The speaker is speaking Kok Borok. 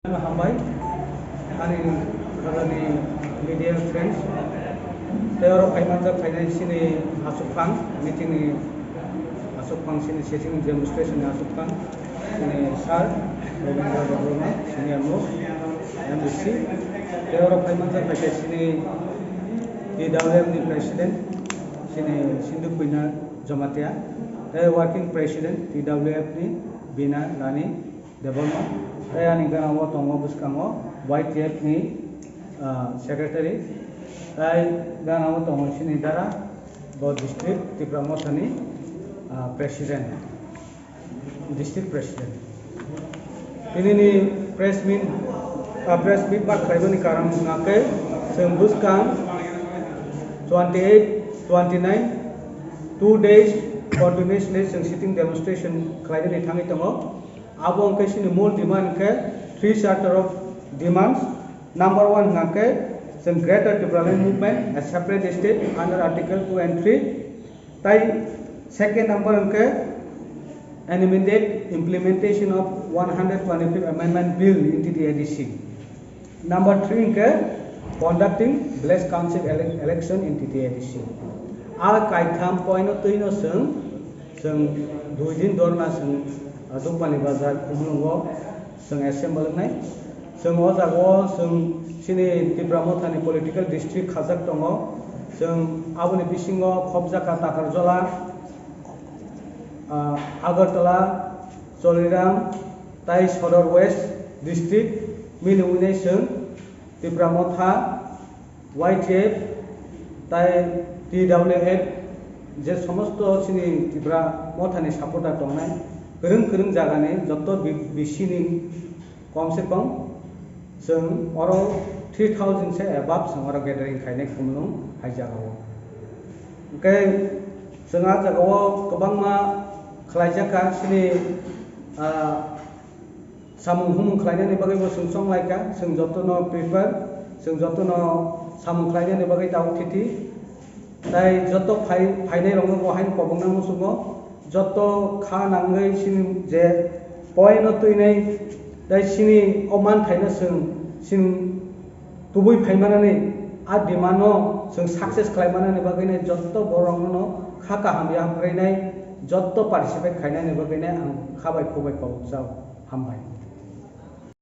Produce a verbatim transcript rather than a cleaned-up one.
Hambai, ani media friends, tei oro phaimanjak phainai chini aswk phang, meeting ni aswk phang, chini sitting demonstration ni aswk phang, chini sir Robindra Debbarma, senior most M D C, tei oro phaimanjak phaikha chini T W F ni president, chini Sindhu Puina Jamatia, tei working president T W F ni Bina Rani Debbarma, tei ani gana o tongo bwskango Y T F ni, ah, secretary, tei gana o tongo chini dara bo district Tipra Motha ni, ah, president, district president. Tini ni press meet, ah, press meet ma khlaimani karon hwnkhe chwng bwskang twenty eight, twenty nine, two days continuously chwng sitting demonstration khlainani thangwi tongo. Abo hwnkhe chini mul demand hwnkhe three charter of demands. Number one hwnkhe chwng Greater Tipraland Movement, a separate state under Article two and three. Tai second number hwnkhe an immediate implementation of one hundred twenty-fifth Amendment Bill in T T A D C. Number three hwnkhe conducting village council ele-, election in T T A D C. A kaitham point o twino chwng, chwng dui din dorna chwng, ah, Dukpani Bazar Khumulwngo chwng assemble wngnai. Chwng o jaga o chwng chini Tipra Mothani political district khajak tongo. Chwng aboni bisingo Khopjaka, Takarjola, ah, Agartala, Choliram, tai Sodor West District, mini wngnai chwng Tipra Motha, Y T F, tai T W F, je somosto chini Tipra Mothani supporter tongnai, kwrwng kwrwng jagani joto bi-, bisini komse kom chwng oro three thousand se above chwng oro gathering khainai Khumulwng hai jagao. Hwnkhe chwng a jagao kwbangma khlaijak kha chini, ah, samung humung khlainani bagwi bo chwng chonglaikha, chwng jotono prepare, chwng jotono samung khlainani bagwi tabuk thiti. Tai joto phai-, phainai rokno bo haino kobokna muchungo, joto kha nangwi chini je point no twinai, tai chini o manthaino chwng, chwng tubui phaimanani a demand no chwng success khlaimanani bagwino joto borokno kha kaham yapharwinai, joto participate khainani bagwino ang kha bai khuk bai kok chao. Hambai.